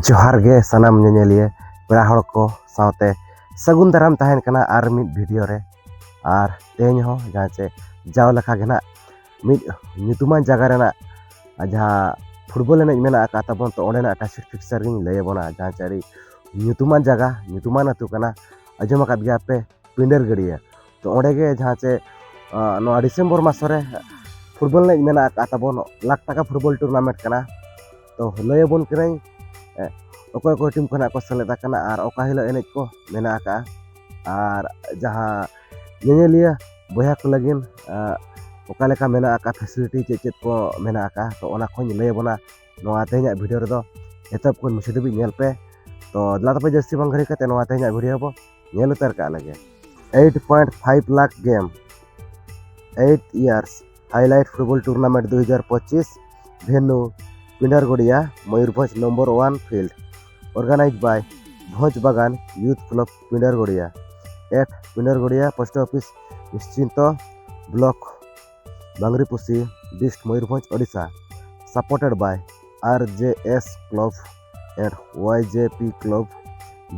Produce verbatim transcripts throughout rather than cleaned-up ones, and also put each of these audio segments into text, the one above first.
ᱡᱚᱦᱟᱨ ᱜᱮ ᱥᱟᱱᱟᱢ ᱧᱮᱧᱮᱞᱤᱭᱟᱹ ᱯᱮᱲᱟ ᱦᱚᱲ ᱠᱚ ᱥᱟᱶᱛᱮ ᱥᱟᱹᱜᱩᱱ ᱫᱟᱨᱟᱢ ᱛᱟᱦᱮᱱ ᱠᱟᱱᱟ ᱟᱨ ᱢᱤᱫ ᱵᱷᱤᱰᱤᱭᱳ ᱨᱮ᱾ ᱟᱨ ᱛᱮᱦᱮᱧ ᱦᱚᱸ ᱡᱟᱦᱟᱸ ᱪᱮ ᱡᱟᱣ ᱞᱮᱠᱟ ᱜᱮ ᱱᱟᱜ ᱢᱤᱫ ᱧᱩᱛᱩᱢᱟᱱ ᱡᱟᱭᱜᱟ ᱨᱮᱱᱟᱜ ᱡᱟᱦᱟᱸ ᱯᱷᱩᱴᱵᱚᱞ ᱮᱱᱮᱡ ᱢᱮᱱᱟᱜ ᱟᱠᱟᱫ ᱛᱟᱵᱚᱱ, ᱛᱚ ᱚᱸᱰᱮᱱᱟᱜ ᱴᱟᱥᱤᱴ ᱯᱷᱤᱠᱥᱪᱟᱨ ᱜᱤᱧ ᱞᱟᱹᱭ ᱟᱵᱚᱱᱟ, ᱡᱟᱦᱟᱸ ᱪᱮ ᱟᱹᱰᱤ ᱧᱩᱛᱩᱢᱟᱱ ᱡᱟᱭᱜᱟ, ᱧᱩᱛᱩᱢᱟᱱ ᱟᱹᱛᱩ ᱠᱟᱱᱟ᱾ ᱟᱸᱡᱚᱢ ᱟᱠᱟᱫ ᱜᱮᱭᱟ ᱯᱮ ᱯᱤᱸᱰᱟᱹᱨ ᱜᱟᱹᱰᱭᱟᱹ᱾ ᱛᱚ ᱚᱸᱰᱮ ᱜᱮ ᱡᱟᱦᱟᱸ ᱪᱮ ᱱᱚᱣᱟ ᱰᱤᱥᱮᱢᱵᱚᱨ ᱢᱟᱥ ᱨᱮ ᱯᱷᱩᱴᱵᱚᱞ ᱮᱱᱮᱡ ᱢᱮᱱᱟᱜ ᱟᱠᱟᱫ ᱛᱟᱵᱚᱱ, ᱞᱟᱠᱷ ᱴᱟᱠᱟ ᱯᱷᱩᱴᱵᱚᱞ ᱴᱩᱨᱱᱟᱢᱮᱱᱴ ᱠᱟᱱᱟ᱾ ᱛᱚ ᱞᱟᱹᱭ ᱟᱵᱚᱱ ᱠᱟᱹᱱᱟᱹᱧ ᱚᱠᱚᱭ ᱚᱠᱚᱭ ᱴᱤᱢ ᱠᱷᱚᱱᱟᱜ ᱠᱚ ᱥᱮᱞᱮᱫ ᱟᱠᱟᱱᱟ ᱟᱨ ᱚᱠᱟ ᱦᱤᱞᱳᱜ ᱮᱱᱮᱡ ᱠᱚ ᱢᱮᱱᱟᱜ ᱟᱠᱟᱫᱼᱟ, ᱟᱨ ᱡᱟᱦᱟᱸ ᱧᱮᱧᱮᱞᱤᱭᱟᱹ ᱵᱚᱭᱦᱟ ᱠᱚ ᱞᱟᱹᱜᱤᱫ ᱚᱠᱟ ᱞᱮᱠᱟ ᱢᱮᱱᱟᱜ ᱟᱠᱟᱫ, ᱯᱷᱮᱥᱤᱞᱤᱴᱤ ᱪᱮᱫ ᱪᱮᱫ ᱠᱚ ᱢᱮᱱᱟᱜ ᱟᱠᱟᱫ, ᱛᱚ ᱚᱱᱟ ᱠᱚᱧ ᱞᱟᱹᱭ ᱟᱵᱚᱱᱟ ᱱᱚᱣᱟ ᱛᱮᱦᱮᱧᱟᱜ ᱵᱷᱤᱰᱤᱭᱳ ᱨᱮᱫᱚ᱾ ᱮᱛᱚᱦᱚᱵ ᱠᱷᱚᱱ ᱢᱩᱪᱟᱹᱫ ᱫᱷᱟᱹᱵᱤᱡ ᱧᱮᱞ ᱯᱮ᱾ ᱛᱚ ᱫᱮᱞᱟ ᱛᱚᱵᱮ ᱡᱟᱹᱥᱛᱤ ᱵᱟᱝ ᱜᱷᱟᱹᱲᱤ ᱠᱟᱛᱮ ᱱᱚᱣᱟ ᱛᱮᱦᱮᱧᱟᱜ ᱵᱷᱤᱰᱤᱭᱳ ᱵᱚ ᱧᱮᱞ ᱩᱛᱟᱹᱨ ᱠᱟᱜ ᱞᱮᱜᱮ᱾ Eight point five lakh game, eight years highlight football tournament ᱫᱩ ᱦᱟᱡᱟᱨ ᱯᱚᱸᱪᱤᱥ, venue ᱯᱤᱸᱰᱟᱨᱜᱚᱲᱤᱭᱟ, Mayurbhanj, number one field, organized by ᱵᱷᱚᱸᱡᱽ ᱵᱟᱜᱟᱱ youth club ᱯᱤᱸᱰᱟᱨᱜᱚᱲᱤᱭᱟ, at ᱯᱤᱸᱰᱟᱨᱜᱚᱲᱤᱭᱟ, post office ᱱᱤᱥᱪᱤᱱᱛᱚ, block ᱵᱟᱝᱨᱤᱯᱩᱥᱤ, district Mayurbhanj, Odisha, supported by R J S club and Y J P club,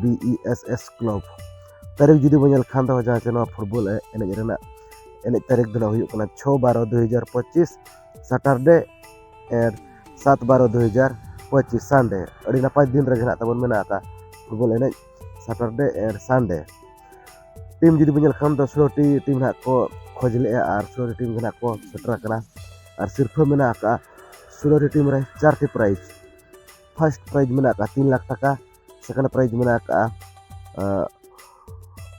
B E S S club᱾ ᱛᱟᱹᱨᱤᱠᱷ ᱡᱩᱫᱤ ᱵᱚᱱ ᱧᱮᱞ ᱠᱷᱟᱱ ᱫᱚ, ᱡᱟᱦᱟᱸ ᱪᱮ ᱱᱚᱣᱟ ᱯᱷᱩᱴᱵᱚᱞ ᱮᱱᱮᱡ ᱨᱮᱱᱟᱜ ᱮᱱᱮᱡ ᱛᱟᱹᱨᱤᱠᱷ ᱫᱚ ᱱᱟᱜ ᱦᱩᱭᱩᱜ ᱠᱟᱱᱟ ᱪᱷᱚ ᱵᱟᱨᱚ ᱫᱩ ᱦᱟᱡᱟᱨ ᱯᱚᱸᱪᱤᱥ, Saturday, and ᱥᱟᱛ ᱵᱟᱨᱚ ᱫᱩ ᱦᱟᱡᱟᱨ ᱯᱚᱸᱪᱤᱥ, Sunday᱾ ᱟᱹᱰᱤ ᱱᱟᱯᱟᱭ ᱫᱤᱱ ᱨᱮᱜᱮ ᱱᱟᱜ ᱛᱟᱵᱚᱱ ᱢᱮᱱᱟᱜ ᱟᱠᱟᱫ ᱯᱷᱩᱴᱵᱚᱞ ᱮᱱᱮᱡ, Saturday and Sunday᱾ ᱴᱤᱢ ᱡᱩᱫᱤ ᱵᱚᱱ ᱧᱮᱞ ᱠᱷᱟᱱ ᱫᱚ ᱥᱳᱞᱳ ᱴᱤ ᱴᱤᱢ ᱱᱟᱜ ᱠᱚ ᱠᱷᱚᱡᱽ ᱞᱮᱜᱼᱟ ᱟᱨ ᱥᱳᱞᱳ ᱴᱤ ᱴᱤᱢ ᱜᱮ ᱱᱟᱜ ᱠᱚ ᱥᱮᱴᱮᱨ ᱟᱠᱟᱱᱟ᱾ ᱟᱨ ᱥᱤᱨᱯᱷᱟᱹ ᱢᱮᱱᱟᱜ ᱟᱠᱟᱫᱼᱟ ᱥᱳᱞᱳ ᱴᱤ ᱴᱤᱢ ᱨᱮ ᱪᱟᱨᱴᱤ ᱯᱨᱟᱭᱤᱡᱽ᱾ ᱯᱷᱟᱥᱴ ᱯᱨᱟᱭᱤᱡᱽ ᱢᱮᱱᱟᱜ ᱟᱠᱟᱫᱼᱟ ᱛᱤᱱ ᱞᱟᱠᱷ ᱴᱟᱠᱟ, ᱥᱮᱠᱮᱱᱰ ᱯᱨᱟᱭᱤᱡᱽ ᱢᱮᱱᱟᱜ ᱟᱠᱟᱫᱼᱟ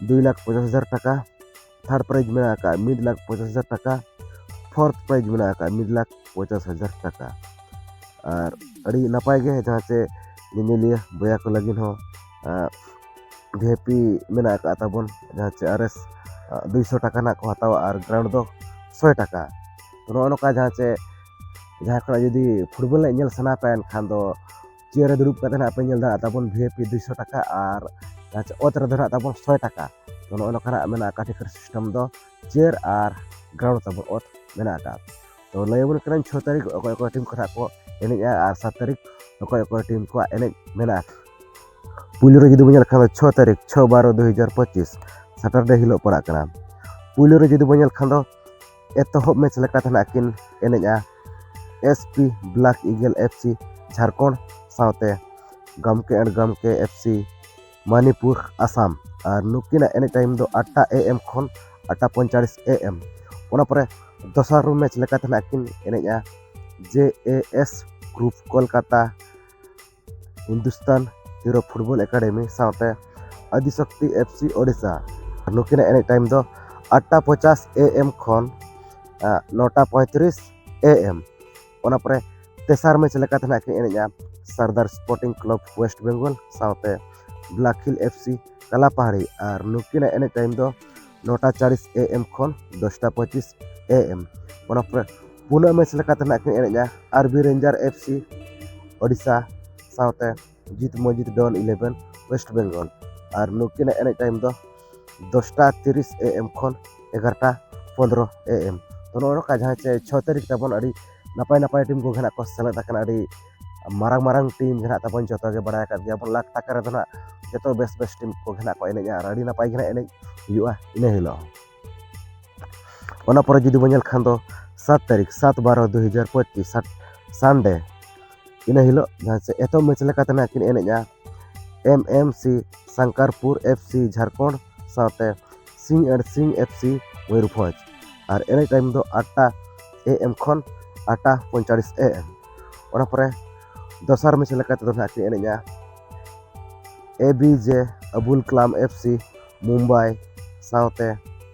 ᱫᱩᱭ ᱞᱟᱠᱷ ᱯᱚᱧᱪᱟᱥ ᱦᱟᱡᱟᱨ ᱴᱟᱠᱟ, ᱛᱷᱟᱨᱰ ᱯᱨᱟᱭᱤᱡᱽ ᱢᱮᱱᱟᱜ ᱟᱠᱟᱫᱼᱟ ᱢᱤᱫ ᱞᱟᱠᱷ ᱯᱚᱧᱪᱟᱥ ᱦᱟᱡᱟᱨ ᱴᱟᱠᱟ, ᱯᱷᱳᱨᱛᱷ ᱯᱨᱟᱭᱤᱡᱽ ᱢᱮᱱᱟᱜ ᱟᱠᱟᱫᱼᱟ ᱢᱤᱫ ᱞᱟᱠᱷ ᱯᱚᱧᱪᱟᱥ ᱦᱟᱡᱟᱨ ᱴᱟᱠᱟ᱾ ᱟᱨ ᱟᱹᱰᱤ ᱱᱟᱯᱟᱭ ᱜᱮ ᱡᱟᱦᱟᱸ ᱪᱮ ᱧᱮᱧᱮᱞᱤᱭᱟᱹ ᱵᱚᱭᱦᱟ ᱠᱚ ᱞᱟᱹᱜᱤᱫ ᱦᱚᱸ ᱵᱷᱤ ᱟᱭ ᱯᱤ ᱢᱮᱱᱟᱜ ᱟᱠᱟᱫ ᱛᱟᱵᱚᱱ, ᱡᱟᱦᱟᱸ ᱪᱮ ᱟᱨ ᱮᱥ ᱫᱩᱭᱥᱚ ᱴᱟᱠᱟ ᱱᱟᱜ ᱠᱚ ᱦᱟᱛᱟᱣᱟ ᱟᱨ ᱜᱨᱟᱣᱩᱱᱰ ᱫᱚ ᱥᱚᱭ ᱴᱟᱠᱟ᱾ ᱛᱚ ᱱᱚᱜᱼᱚ ᱱᱚᱝᱠᱟ ᱡᱟᱦᱟᱸ ᱪᱮ ᱡᱟᱦᱟᱸ ᱠᱷᱚᱱᱟᱜ ᱡᱩᱫᱤ ᱯᱷᱩᱴᱵᱚᱞ ᱮᱱᱮᱡ ᱧᱮᱞ ᱥᱟᱱᱟ ᱯᱮ ᱮᱱᱠᱷᱟᱱ ᱫᱚ ᱪᱮᱭᱟᱨ ᱨᱮ ᱫᱩᱲᱩᱵ ᱠᱟᱛᱮ ᱱᱟᱜ ᱯᱮ ᱧᱮᱞ ᱫᱟᱲᱮᱭᱟᱜ ᱛᱟᱵᱚᱱ, ᱵᱷᱤ ᱟᱭ ᱯᱤ ᱫᱩᱭᱥᱚ ᱴᱟᱠᱟ ᱟᱨ ᱡᱟᱦᱟᱸ ᱪᱮ ᱚᱛ ᱨᱮᱫᱚ ᱱᱟᱜ ᱛᱟᱵᱚᱱ ᱥᱚᱭ ᱴᱟᱠᱟ᱾ ᱛᱚ ᱱᱚᱜᱼᱚ ᱱᱚᱝᱠᱟᱱᱟᱜ ᱢᱮᱱᱟᱜ ᱟᱠᱟᱫ ᱴᱤᱠᱤᱴ ᱥᱤᱥᱴᱮᱢ ᱫᱚ, ᱪᱮᱭᱟᱨ ᱟᱨ ᱜᱨᱟᱣᱩᱱᱰ ᱛᱟᱵᱚᱱ ᱚᱛ ᱢᱮᱱᱟᱜ ᱟᱠᱟᱫ᱾ ᱛᱚ ᱞᱟᱹᱭ ᱟᱵᱚᱱ ᱠᱟᱹᱱᱟᱹᱧ ᱪᱷᱚ ᱛᱟᱹᱨᱤᱠᱷ ᱚᱠᱚᱭ ᱚᱠᱚᱭ ᱴᱤᱢ ᱠᱚ ᱱᱟᱜ ᱠᱚ ᱮᱱᱮᱡᱼᱟ ᱟᱨ ᱥᱟᱛ ᱛᱟᱹᱨᱤᱠᱷ ᱚᱠᱚᱭ ᱚᱠᱚᱭ ᱴᱤᱢ ᱠᱚᱣᱟᱜ ᱮᱱᱮᱡ ᱢᱮᱱᱟᱜᱼᱟ᱾ ᱯᱩᱭᱞᱩ ᱨᱮ ᱡᱩᱫᱤ ᱵᱚᱱ ᱧᱮᱞ ᱠᱷᱟᱱ ᱫᱚ ᱪᱷᱚ ᱛᱟᱹᱨᱤᱠᱷ ᱪᱷᱚ ᱵᱟᱨᱚ ᱫᱩ ᱦᱟᱡᱟᱨ ᱯᱚᱸᱪᱤᱥ ᱥᱟᱴᱟᱨᱰᱮ ᱦᱤᱞᱳᱜ ᱯᱟᱲᱟᱜ ᱠᱟᱱᱟ᱾ ᱯᱩᱭᱞᱩ ᱨᱮ ᱡᱩᱫᱤ ᱵᱚᱱ ᱧᱮᱞ ᱠᱷᱟᱱ ᱫᱚ ᱮᱛᱚᱦᱚᱵ ᱢᱮᱪ ᱞᱮᱠᱟᱛᱮ ᱱᱟᱜ ᱠᱤᱱ ᱮᱱᱮᱡᱼᱟ S P black eagle F C Jharkhand ᱥᱟᱶᱛᱮ ᱜᱟᱢᱠᱮ ᱮᱱᱰ ᱜᱟᱢᱠᱮ ᱮᱯᱷ ᱥᱤ ᱢᱟᱱᱤᱯᱩᱨ ᱟᱥᱟᱢ᱾ ᱟᱨ ᱱᱩᱠᱤᱱᱟᱜ ᱮᱱᱮᱡ ᱴᱟᱭᱤᱢ ᱫᱚ ᱟᱴᱴᱟ ᱮ ᱮᱢ ᱠᱷᱚᱱ ᱟᱴᱴᱟ ᱯᱚᱸᱭᱛᱟᱞᱤᱥ ᱮ ᱮᱢ᱾ ᱚᱱᱟ ᱯᱚᱨᱮ ᱫᱚᱥᱟᱨ ᱢᱮᱪ ᱞᱮᱠᱟᱛᱮ ᱱᱟᱜ ᱠᱤᱱ ᱮᱱᱮᱡᱼᱟ ᱡᱮ A S group Kolkata Hindustan Hero football academy ᱥᱟᱶᱛᱮ ᱟᱫᱤᱥᱚᱠᱛᱤ ᱮᱯᱷ ᱥᱤ ᱳᱰᱤᱥᱟ᱾ ᱱᱩᱠᱤᱱᱟᱜ ᱮᱱᱮᱡ ᱴᱟᱭᱤᱢ ᱫᱚ ᱟᱴᱴᱟ ᱯᱚᱧᱪᱟᱥ ᱮ ᱮᱢ ᱠᱷᱚᱱ ᱱᱚᱴᱟ ᱯᱚᱸᱭᱛᱨᱤᱥ ᱮ ᱮᱢ᱾ ᱚᱱᱟ ᱯᱚᱨᱮ ᱛᱮᱥᱟᱨ ᱢᱮᱪ ᱞᱮᱠᱟᱛᱮ ᱱᱟᱜ ᱠᱤᱱ ᱮᱱᱮᱡᱼᱟ ᱥᱟᱨᱫᱟᱨ ᱥᱯᱳᱨᱴᱤᱝ ᱠᱞᱟᱵᱽ ᱳᱭᱮᱥᱴ ᱵᱮᱝᱜᱚᱞ ᱥᱟᱶᱛᱮ ᱵᱞᱮᱠ ᱦᱤᱞ ᱮᱯᱷ ᱥᱤ ᱠᱟᱞᱟᱯᱟᱦᱟᱲᱤ᱾ ᱟᱨ ᱱᱩᱠᱤᱱᱟᱜ ᱮᱱᱮᱡ ᱴᱟᱭᱤᱢ ᱫᱚ ᱱᱚᱴᱟ ᱪᱟᱞᱤᱥ ᱮ ᱮᱢ ᱠᱷᱚᱱ ᱫᱚᱥᱴᱟ ᱯᱚᱸᱪᱤᱥ ᱮ ᱮᱢ᱾ ᱚᱱᱟ ᱯᱚᱨᱮ ᱯᱩᱱᱟᱜ ᱢᱮᱪ ᱞᱮᱠᱟᱛᱮ ᱱᱟᱜ ᱠᱤᱱ ᱮᱱᱮᱡᱼᱟ ᱟᱨ ᱵᱤ ᱨᱮᱧᱡᱟᱨ ᱮᱯᱷ ᱥᱤ ᱳᱰᱤᱥᱟ ᱥᱟᱶᱛᱮ ᱡᱤᱛ ᱢᱚᱡᱤᱛ ᱰᱚᱱ ᱤᱞᱮᱵᱷᱮᱱ ᱳᱭᱮᱥᱴ ᱵᱮᱝᱜᱚᱞ᱾ ᱟᱨ ᱱᱩᱠᱤᱱᱟᱜ ᱮᱱᱮᱡ ᱴᱟᱭᱤᱢ ᱫᱚ ᱫᱚᱥᱴᱟ ᱛᱤᱨᱤᱥ ᱮ ᱮᱢ ᱠᱷᱚᱱ ᱮᱜᱟᱨᱚᱴᱟ ᱯᱚᱱᱫᱽᱨᱚ ᱮ ᱮᱢ᱾ ᱛᱚ, ᱱᱚᱜᱼᱚ ᱱᱚᱝᱠᱟ ᱡᱟᱦᱟᱸ ᱪᱮ ᱪᱷᱚ ᱛᱟᱹᱨᱤᱠᱷ ᱛᱟᱵᱚᱱ ᱟᱹᱰᱤ ᱱᱟᱯᱟᱭ ᱱᱟᱯᱟᱭ ᱴᱤᱢ ᱠᱚᱜᱮ ᱱᱟᱜ ᱠᱚ ᱥᱮᱞᱮᱫ ᱟᱠᱟᱱᱟ᱾ ᱟᱹᱰᱤ ᱢᱟᱨᱟᱝ ᱢᱟᱨᱟᱝ ᱴᱤᱢ ᱜᱮ ᱱᱟᱜ ᱛᱟᱵᱚᱱ, ᱡᱚᱛᱚ ᱜᱮ ᱵᱟᱲᱟᱭ ᱟᱠᱟᱫ ᱜᱮᱭᱟ ᱵᱚᱱ, ᱞᱟᱠᱷ ᱴᱟᱠᱟ ᱨᱮᱫᱚ ᱱᱟᱜ ᱡᱚᱛᱚ ᱵᱮᱥ ᱵᱮᱥ ᱴᱤᱢ ᱠᱚᱜᱮ ᱱᱟᱜ ᱠᱚ ᱮᱱᱮᱡᱼᱟ ᱟᱨ ᱟᱹᱰᱤ ᱱᱟᱯᱟᱭ ᱜᱮ ᱱᱟᱜ ᱮᱱᱮᱡ ᱦᱩᱭᱩᱜᱼᱟ ᱤᱱᱟᱹ ᱦᱤᱞᱳᱜ ᱦᱚᱸ᱾ ᱚᱱᱟ ᱯᱚᱨᱮ ᱡᱩᱫᱤ ᱵᱚᱱ ᱧᱮᱞ ᱠᱷᱟᱱ ᱫᱚ ᱥᱟᱛ ᱛᱟᱹᱨᱤᱠᱷ ᱥᱟᱛ ᱵᱟᱨᱚ ᱫᱩ ᱦᱟᱡᱟᱨ ᱯᱚᱸᱪᱤᱥ ᱥᱟᱱᱰᱮ, ᱤᱱᱟᱹ ᱦᱤᱞᱳᱜ ᱡᱟᱦᱟᱸ ᱪᱮ ᱮᱛᱚᱦᱚᱵ ᱢᱮᱪ ᱞᱮᱠᱟᱛᱮ ᱱᱟᱜ ᱠᱤᱱ ᱮᱱᱮᱡᱼᱟ ᱮᱢ ᱮᱢ ᱥᱤ ᱥᱟᱝᱠᱟᱨᱯᱩᱨ ᱮᱯᱷ ᱥᱤ ᱡᱷᱟᱲᱠᱷᱚᱸᱰ ᱥᱟᱶᱛᱮ ᱥᱤᱝ ᱮᱱᱰ ᱥᱤᱝ ᱮᱯᱷ ᱥᱤ ᱢᱚᱭᱩᱨᱵᱷᱚᱸᱡᱽ᱾ ᱟᱨ ᱮᱱᱮᱡ ᱴᱟᱭᱤᱢ ᱫᱚ ᱟᱴᱴᱟ ᱮ ᱮᱢ ᱠᱷᱚᱱ ᱟᱴᱴᱟ ᱯᱚᱸᱭᱛᱟᱞᱤᱥ ᱮ ᱮᱢ᱾ ᱚᱱᱟ ᱯᱚᱨᱮ ᱫᱚᱥᱟᱨ ᱢᱮᱪ ᱞᱮᱠᱟ ᱛᱮᱫᱚ ᱱᱟᱜ ᱠᱤᱱ ᱮᱱᱮᱡᱼᱟ A B J Abul Kalam F C Mumbai ᱥᱟᱶᱛᱮ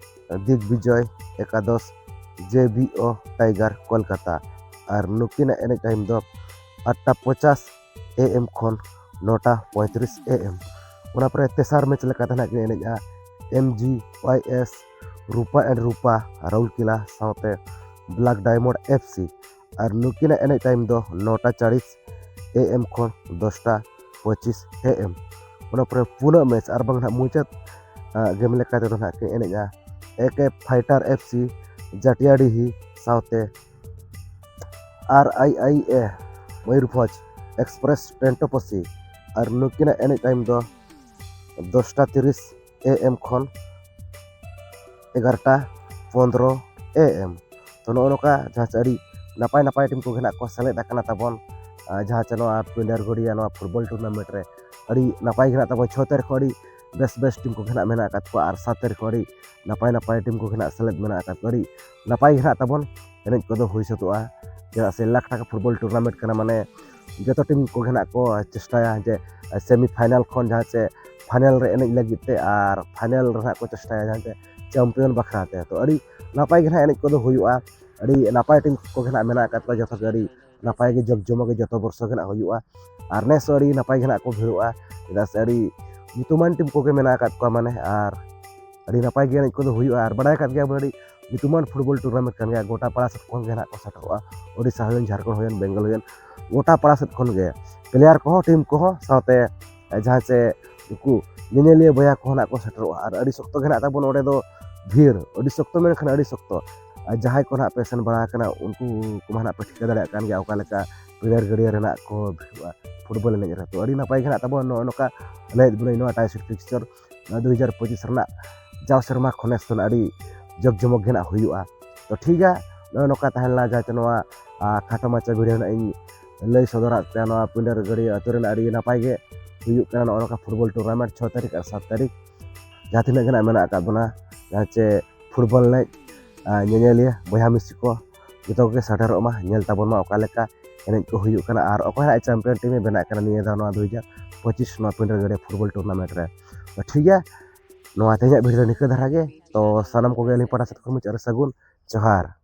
Digvijay Ekadash J B O tiger Kolkata. ᱟᱨ ᱱᱩᱠᱤᱱᱟᱜ ᱮᱱᱮᱡ ᱴᱟᱭᱤᱢ ᱫᱚ ᱟᱴᱴᱟ ᱯᱚᱧᱪᱟᱥ ᱮ ᱮᱢ ᱠᱷᱚᱱ ᱱᱚᱴᱟ ᱯᱚᱸᱭᱛᱨᱤᱥ ᱮ ᱮᱢ᱾ ᱚᱱᱟ ᱯᱚᱨᱮ ᱛᱮᱥᱟᱨ ᱢᱮᱪ ᱞᱮᱠᱟᱛᱮ ᱱᱟᱜ ᱠᱤᱱ ᱮᱱᱮᱡᱼᱟ ᱮᱢ ᱡᱤ ᱣᱟᱭ ᱮᱥ ᱨᱩᱯᱟ ᱮᱱᱰ ᱨᱩᱯᱟ ᱨᱟᱩᱞᱠᱮᱞᱟ ᱥᱟᱶᱛᱮ ᱵᱞᱮᱠ ᱰᱟᱭᱢᱚᱱᱰ ᱮᱯᱷ ᱥᱤ᱾ ᱟᱨ ᱱᱩᱠᱤᱱᱟᱜ ᱮᱱᱮᱡ ᱴᱟᱭᱤᱢ ᱫᱚ ᱱᱚᱴᱟ ᱪᱟᱞᱤᱥ ᱮ ᱮᱢ ᱠᱷᱚᱱ ᱫᱚᱥᱴᱟ ᱯᱚᱸᱪᱤᱥ ᱮ ᱮᱢ᱾ ᱚᱱᱟ ᱯᱚᱨᱮ ᱯᱩᱱᱟᱜ ᱢᱮᱪ ᱟᱨ ᱵᱟᱝ ᱱᱟᱜ ᱢᱩᱪᱟᱹᱫ, ᱟ, ᱜᱮᱢ ᱞᱮᱠᱟ ᱛᱮᱫᱚ ᱱᱟᱜ ᱠᱤᱱ ᱮᱱᱮᱡᱼᱟ ᱮ ᱠᱮ ᱯᱷᱟᱭᱴᱟᱨ ᱮᱯᱷ ᱥᱤ ᱡᱟᱴᱤᱭᱟᱰᱤᱦᱤ ᱥᱟᱶᱛᱮ ᱟᱨ ᱟᱭ ᱟᱭ ᱮ ᱢᱚᱭᱩᱨᱵᱷᱚᱸᱡᱽ᱾ ᱮᱠᱥᱯᱨᱮᱥ ᱴᱮᱱᱴᱳᱯᱟᱥᱤ᱾ ᱟᱨ ᱱᱩᱠᱤᱱᱟᱜ ᱮᱱᱮᱡ ᱴᱟᱭᱤᱢ ᱫᱚ ᱫᱚᱥᱴᱟ ᱛᱤᱨᱤᱥ ᱮ ᱮᱢ ᱠᱷᱚᱱ ᱮᱜᱟᱨᱚᱴᱟ ᱯᱚᱱᱫᱽᱨᱚ ᱮ ᱮᱢ᱾ ᱛᱚ, ᱱᱚᱜᱼᱚ ᱱᱚᱝᱠᱟ ᱡᱟᱦᱟᱸ ᱪᱮ ᱟᱹᱰᱤ ᱱᱟᱯᱟᱭ ᱱᱟᱯᱟᱭ ᱴᱤᱢ ᱠᱚᱜᱮ ᱱᱟᱜ ᱠᱚ ᱥᱮᱞᱮᱫ ᱟᱠᱟᱱᱟ ᱛᱟᱵᱚᱱ, ᱟᱨ ᱡᱟᱦᱟᱸ ᱪᱮ ᱱᱚᱣᱟ ᱯᱤᱸᱰᱟᱨᱜᱟᱹᱲᱤᱭᱟ ᱱᱚᱣᱟ ᱯᱷᱩᱴᱵᱚᱞ ᱴᱩᱨᱱᱟᱢᱮᱱᱴ ᱨᱮ ᱟᱹᱰᱤ ᱱᱟᱯᱟᱭ ᱜᱮ ᱱᱟᱜ ᱛᱟᱵᱚᱱ ᱪᱷᱚ ᱛᱟᱹᱨᱤᱠᱷ ᱦᱚᱸ ᱟᱹᱰᱤ ᱵᱮᱥ ᱵᱮᱥ ᱴᱤᱢ ᱠᱚᱜᱮ ᱱᱟᱜ ᱢᱮᱱᱟᱜ ᱟᱠᱟᱫ ᱠᱚᱣᱟ, ᱟᱨ ᱥᱟᱛ ᱛᱟᱹᱨᱤᱠᱷ ᱦᱚᱸ ᱟᱹᱰᱤ ᱱᱟᱯᱟᱭ ᱱᱟᱯᱟᱭ ᱴᱤᱢ ᱠᱚᱜᱮ ᱱᱟᱜ ᱥᱮᱞᱮᱫ ᱢᱮᱱᱟᱜ ᱟᱠᱟᱫ ᱠᱚᱣᱟ᱾ ᱟᱹᱰᱤ ᱱᱟᱯᱟᱭ ᱜᱮ ᱱᱟᱜ ᱛᱟᱵᱚᱱ ᱮᱱᱮᱡ ᱠᱚᱫᱚ ᱦᱩᱭ ᱥᱟᱹᱛᱚᱜᱼᱟ, ᱪᱮᱫᱟᱜ ᱥᱮ ᱞᱟᱠᱷ ᱴᱟᱠᱟ ᱯᱷᱩᱴᱵᱚᱞ ᱴᱩᱨᱱᱟᱢᱮᱱᱴ ᱠᱟᱱᱟ, ᱢᱟᱱᱮ ᱡᱚᱛᱚ ᱴᱤᱢ ᱠᱚᱜᱮ ᱱᱟᱜ ᱠᱚ ᱪᱮᱥᱴᱟᱭᱟ ᱡᱮ ᱥᱮᱢᱤ ᱯᱷᱟᱭᱱᱟᱞ ᱠᱷᱚᱱ ᱡᱟᱦᱟᱸ ᱪᱮ ᱯᱷᱟᱭᱱᱟᱞ ᱨᱮ ᱮᱱᱮᱡ ᱞᱟᱹᱜᱤᱫ ᱛᱮ, ᱟᱨ ᱯᱷᱟᱭᱱᱟᱞ ᱨᱮ ᱱᱟᱜ ᱠᱚ ᱪᱮᱥᱴᱟᱭᱟ ᱡᱟᱦᱟᱸ ᱪᱮ ᱪᱟᱢᱯᱤᱭᱟᱱ ᱵᱟᱠᱷᱨᱟ ᱛᱮ᱾ ᱛᱚ, ᱟᱹᱰᱤ ᱱᱟᱯᱟᱭ ᱜᱮ ᱱᱟᱜ ᱮᱱᱮᱡ ᱠᱚᱫᱚ ᱦᱩᱭᱩᱜᱼᱟ, ᱟᱹᱰᱤ ᱱᱟᱯᱟᱭ ᱴᱤᱢ ᱠᱚᱜᱮ ᱱᱟᱜ ᱢᱮᱱᱟᱜ ᱟᱠᱟᱫ ᱠᱚᱣᱟ, ᱡᱚᱛᱚ ᱜᱮ ᱟᱹᱰᱤ ᱱᱟᱯᱟᱭ ᱜᱮ ᱡᱚᱠ ᱡᱚᱢᱚᱠ ᱜᱮ ᱡᱚᱛᱚ ᱵᱚᱨᱥᱚ ᱜᱮ ᱱᱟᱜ ᱦᱩᱭᱩᱜᱼᱟ᱾ ᱟᱨ ᱱᱮᱥ ᱦᱚᱸ ᱟᱹᱰᱤ ᱱᱟᱯᱟᱭ ᱜᱮ ᱱᱟᱜ ᱠᱚ ᱵᱷᱤᱲᱚᱜᱼᱟ, ᱪᱮᱫᱟᱜ ᱥᱮ ᱟᱹᱰᱤ ᱧᱩᱛᱩᱢᱟᱱ ᱴᱤᱢ ᱠᱚᱜᱮ ᱢᱮᱱᱟᱜ ᱟᱠᱟᱫ ᱠᱚᱣᱟ, ᱢᱟᱱᱮ, ᱟᱨ ᱟᱹᱰᱤ ᱱᱟᱯᱟᱭ ᱜᱮ ᱮᱱᱮᱡ ᱠᱚᱫᱚ ᱦᱩᱭᱩᱜᱼᱟ᱾ ᱟᱨ ᱵᱟᱲᱟᱭ ᱟᱠᱟᱫ ᱜᱮᱭᱟ ᱵᱚᱱ, ᱟᱹᱰᱤ ᱧᱩᱛᱩᱢᱟᱱ ᱯᱷᱩᱴᱵᱚᱞ ᱴᱩᱨᱱᱟᱢᱮᱱᱴ ᱠᱟᱱ ᱜᱮᱭᱟ, ᱜᱚᱴᱟ ᱯᱟᱲᱟ ᱥᱮᱫ ᱠᱷᱚᱱ ᱜᱮ ᱱᱟᱜ ᱠᱚ ᱥᱮᱴᱮᱨᱚᱜᱼᱟ, ᱳᱰᱤᱥᱟ ᱦᱩᱭᱮᱱ, ᱡᱷᱟᱲᱠᱷᱚᱸᱰ ᱦᱩᱭᱮᱱ, ᱵᱮᱝᱜᱚᱞ ᱦᱩᱭᱮᱱ, ᱜᱚᱴᱟ ᱯᱟᱲᱟ ᱥᱮᱫ ᱠᱷᱚᱱ ᱜᱮ ᱯᱞᱮᱭᱟᱨ ᱠᱚᱦᱚᱸ, ᱴᱤᱢ ᱠᱚᱦᱚᱸ, ᱥᱟᱶᱛᱮ ᱡᱟᱦᱟᱸ ᱪᱮ ᱩᱱᱠᱩ ᱧᱮᱧᱮᱞᱤᱭᱟᱹ ᱵᱚᱭᱦᱟ ᱠᱚᱦᱚᱸ ᱱᱟᱜ ᱠᱚ ᱥᱮᱴᱮᱨᱚᱜᱼᱟ᱾ ᱟᱨ ᱟᱹᱰᱤ ᱥᱚᱠᱛᱚ ᱜᱮ ᱱᱟᱜ ᱛᱟᱵᱚᱱ ᱚᱸᱰᱮ ᱫᱚ ᱵᱷᱤᱲ, ᱟᱹᱰᱤ ᱥᱚᱠᱛᱚ ᱢᱮᱱᱠᱷᱟᱱ ᱟᱹᱰᱤ ᱥᱚᱠᱛᱚ᱾ ᱟᱨ ᱡᱟᱦᱟᱸᱭ ᱠᱚ ᱱᱟᱜ ᱯᱮ ᱥᱮᱱ ᱵᱟᱲᱟ ᱟᱠᱟᱱᱟ, ᱩᱱᱠᱩ ᱠᱚᱢᱟ ᱱᱟᱜ ᱯᱮ ᱴᱷᱤᱠᱟᱹ ᱫᱟᱲᱮᱭᱟᱜ ᱠᱟᱱ ᱜᱮᱭᱟ ᱚᱠᱟ ᱞᱮᱠᱟ ᱯᱤᱸᱰᱟᱨᱜᱟᱹᱲᱤᱭᱟᱹ ᱨᱮ ᱱᱟᱜ ᱠᱚ ᱵᱷᱤᱲᱚᱜᱼᱟ ᱯᱷᱩᱴᱵᱚᱞ ᱮᱱᱮᱡ ᱨᱮ᱾ ᱛᱚ, ᱟᱹᱰᱤ ᱱᱟᱯᱟᱭ ᱜᱮ ᱱᱟᱜ ᱛᱟᱵᱚᱱ ᱱᱚᱜᱼᱚ ᱱᱚᱝᱠᱟ ᱞᱟᱹᱭᱮᱫ ᱵᱚᱱᱟᱹᱧ, ᱱᱚᱣᱟ ᱴᱟᱭ ᱥᱮᱴ ᱯᱷᱤᱠᱥᱪᱟᱨ ᱱᱚᱣᱟ ᱫᱩ ᱦᱟᱡᱟᱨ ᱯᱚᱸᱪᱤᱥ ᱨᱮᱱᱟᱜ ᱡᱟᱣ ᱥᱮᱨᱢᱟ ᱠᱷᱚᱱᱮᱥ ᱫᱚ ᱱᱟᱜ ᱟᱹᱰᱤ ᱡᱚᱠ ᱡᱚᱢᱚᱠ ᱜᱮ ᱱᱟᱜ ᱦᱩᱭᱩᱜᱼᱟ᱾ ᱛᱚ, ᱴᱷᱤᱠ ᱜᱮᱭᱟ, ᱱᱚᱜᱼᱚ ᱱᱚᱝᱠᱟ ᱛᱟᱦᱮᱸ ᱞᱮᱱᱟ ᱡᱟᱦᱟᱸ ᱪᱮ ᱱᱚᱣᱟ, ᱟ, ᱠᱷᱟᱴᱚ ᱢᱟᱪᱷᱟ ᱵᱷᱤᱰᱤᱭᱳ ᱱᱟᱜ ᱤᱧ ᱞᱟᱹᱭ ᱥᱚᱫᱚᱨᱟᱫ ᱯᱮᱭᱟ᱾ ᱱᱚᱣᱟ ᱯᱤᱸᱰᱟᱨᱜᱟᱹᱲᱤᱭᱟᱹ ᱟᱹᱛᱩ ᱨᱮᱱᱟᱜ ᱟᱹᱰᱤ ᱱᱟᱯᱟᱭ ᱜᱮ ᱦᱩᱭᱩᱜ ᱠᱟᱱᱟ ᱱᱚᱜᱼᱚ ᱱᱚᱝᱠᱟ ᱯᱷᱩᱴᱵᱚᱞ ᱴᱩᱨᱱᱟᱢᱮᱱᱴ ᱪᱷᱚ ᱛᱟᱹᱨᱤᱠᱷ ᱟᱨ ᱥᱟᱛ ᱛᱟᱹᱨᱤᱠᱷ, ᱡᱟᱦᱟᱸ ᱛᱤᱱᱟᱹᱜ ᱜᱮ ᱱᱟᱜ ᱢᱮᱱᱟᱜ ᱟᱠᱟᱫ ᱵᱚᱱᱟ, ᱡᱟᱦᱟᱸ ᱪᱮ ᱯᱷᱩᱴᱵᱚᱞ ᱮᱱᱮᱡ, ᱟ, ᱧᱮᱧᱮᱞᱤᱭᱟᱹ ᱵᱚᱭᱦᱟ ᱢᱤᱥᱤ ᱠᱚ ᱡᱚᱛᱚ ᱠᱚᱜᱮ ᱥᱮᱴᱮᱨᱚᱜ ᱢᱟ, ᱧᱮᱞ ᱛᱟᱵᱚᱱ ᱢᱟ ᱚᱠᱟ ᱞᱮᱠᱟ ᱮᱱᱮᱡ ᱠᱚ ᱦᱩᱭᱩᱜ ᱠᱟᱱᱟ ᱟᱨ ᱚᱠᱚᱭ ᱦᱟᱸᱜ ᱪᱟᱢᱯᱤᱭᱟᱱ ᱴᱤᱢ ᱮ ᱵᱮᱱᱟᱜ ᱠᱟᱱᱟ ᱱᱤᱭᱟᱹ ᱫᱷᱟᱣ ᱱᱚᱣᱟ ᱫᱩ ᱦᱟᱡᱟᱨ ᱯᱚᱸᱪᱤᱥ ᱱᱚᱣᱟ ᱯᱤᱸᱰᱟᱨᱜᱟᱹᱲᱤᱭᱟᱹ ᱯᱷᱩᱴᱵᱚᱞ ᱴᱩᱨᱱᱟᱢᱮᱱᱴ ᱨᱮ᱾ ᱛᱚ, ᱴᱷᱤᱠ ᱜᱮᱭᱟ, ᱱᱚᱣᱟ ᱛᱮᱦᱮᱧᱟᱜ ᱵᱷᱤᱰᱤᱭᱳ ᱫᱚ ᱱᱤᱝᱠᱟᱹ ᱫᱷᱟᱨᱟ ᱜᱮ᱾ ᱛᱚ, ᱥᱟᱱᱟᱢ ᱠᱚᱜᱮ ᱟᱹᱞᱤᱧ ᱯᱟᱦᱴᱟ ᱥᱮᱫ ᱠᱷᱚᱱ ᱢᱩᱪᱟᱹᱫ ᱨᱮ ᱥᱟᱹᱜᱩᱱ ᱡᱚᱦᱟᱨ᱾